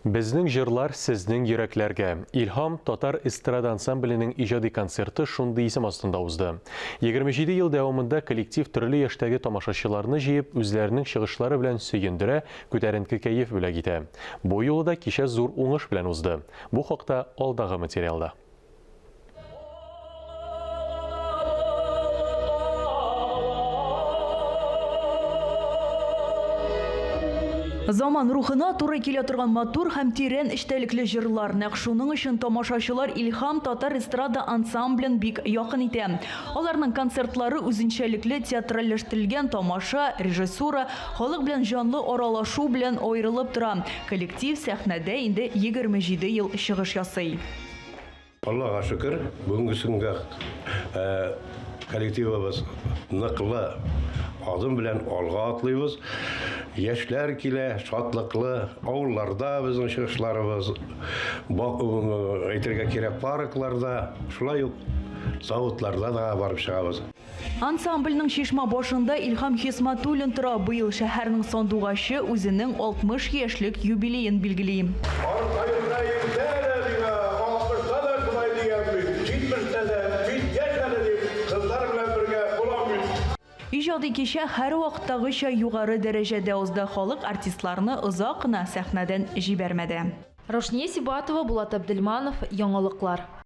Безнең җырлар сезнең йөрәкләргә. Илһам татар эстрада ансамбленең иҗади концерты шундый исем астында узды. 27 ел дәвамында коллектив төрле яшьтәге тамашачыларны җыеп, үзләренең чыгышлары белән сөендерә, күтәренке кәеф бүләк итә. Бу юлы да кичә зур уңыш белән узды. Бу хакта алдагы материалда. Заман рухына туры килә торган матур һәм тирән эчтәлекле җырлар. Нәкъ шуның өчен тамашачылар Илһам татар эстрада ансамблен бик якын итә. Аларның концертлары үзенчәлекле театральләштерелгән тамаша, режиссура, халык белән җанлы аралашу белән аерылып тора. Коллектив сәхнәдә инде 27 ел чыгыш ясый. Аллага шөкер, бүгенге көнгә коллективыбыз ныклы адым белән алга атлыйбыз. Яшьләр килә, шатлыклы, авылларда безнең чыгышларыбыз, әйтергә кирәк, паркларда, шулай ук заводларда да барып чыгабыз. Ансамбльнең чишмә башында Илһам Хисмәтуллин тора. Быел шәһәрнең сандугачы үзенең 60 яшьлек юбилеен билгели. Картаюда иртә әле миңа, алтмышта да шулай дигән бит, җитмештә дә, бик яшь әле дип, кызлар белән бергә булам бит. Иҗади кичә һәрвакыттагыча югары дәрәҗәдә узды, халык артистларны озак кына сәхнәдән җибәрмәде. Раушния Сибатова, Булат Абделманов, Яңалыклар.